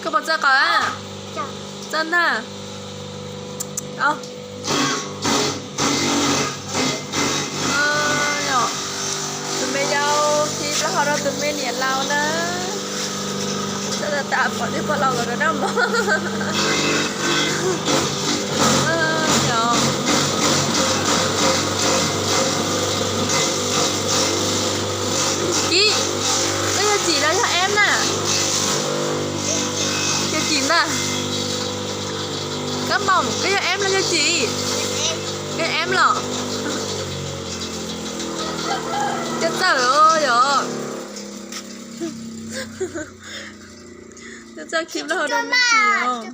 Puas txawj qaws? Txawj ntag. Tus me yau khi plaub hau rau tus me niam laus na. Txawj tas tas pom tej pog laus los rau noj mov. Kib, koj yog Cim los yog Em na? Yog Cim ntag. Kab Npaum, koj yog Em los yog Cim? Yog Em los. Coj txawj yom. Coj txawj khi plaub hau rau me Cim os.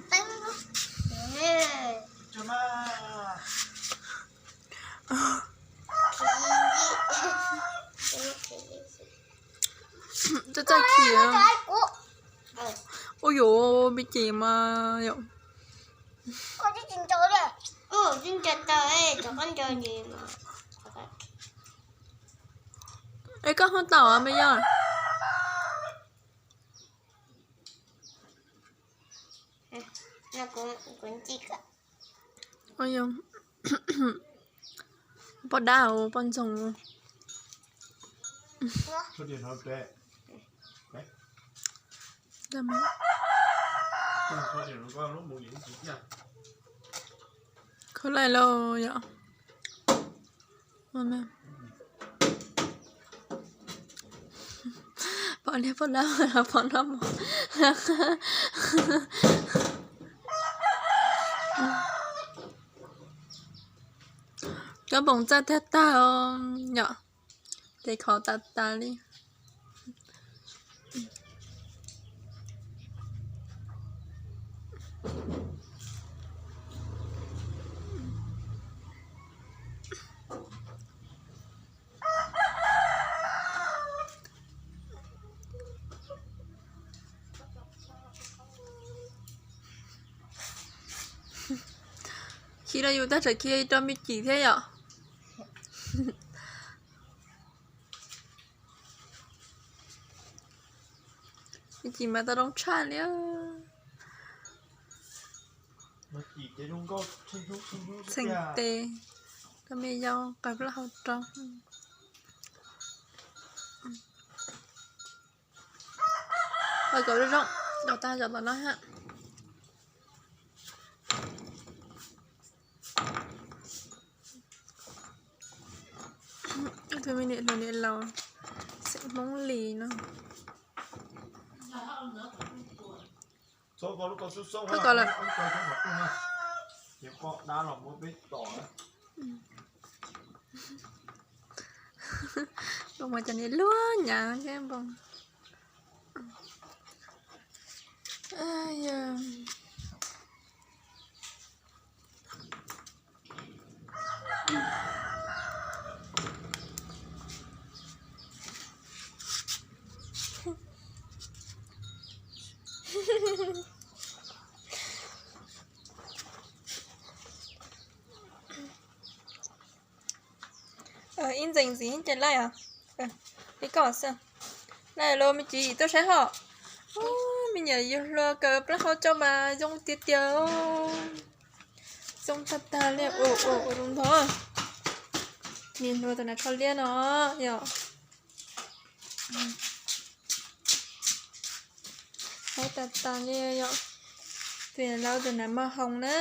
Coj txawj khi. Ua yuav me Cim mas yom. Es koj ho tau me yau. Poj dab, poj ntxoog. Khaub laij lauj yom. Pom niag poj dab los pom noj mov. Kab Npaum txawj tag tag os yom. Ces khov tas tas li. Khi rau yus tag tseem khi rau me Cim thiab yom. Me Cim mas tau zoo tshaj li. Txheem tes, koj me yau qaws plaub hau rau. Ua kom zoo zoo, rau tag zom tom no ha. Tus me niam hluas niam laus xeem Hmoob Lis no. Koj kom lawm. Tus mas cov niag luag nyav thiab npoo. Ib ntxees ntxiv ces laij os. Li koj xwb. Laij los me Cim tuaj saib hos. Me nyuam yau hluas kaws plaub hau tso mas zoo tiag tiag. Zoo tag tag li. Ua ua ua zoo ntho. Niam hluas tus nav rho liab no yom. Haib tas tas li yom. Tus niam laus tus nav mos hoos na.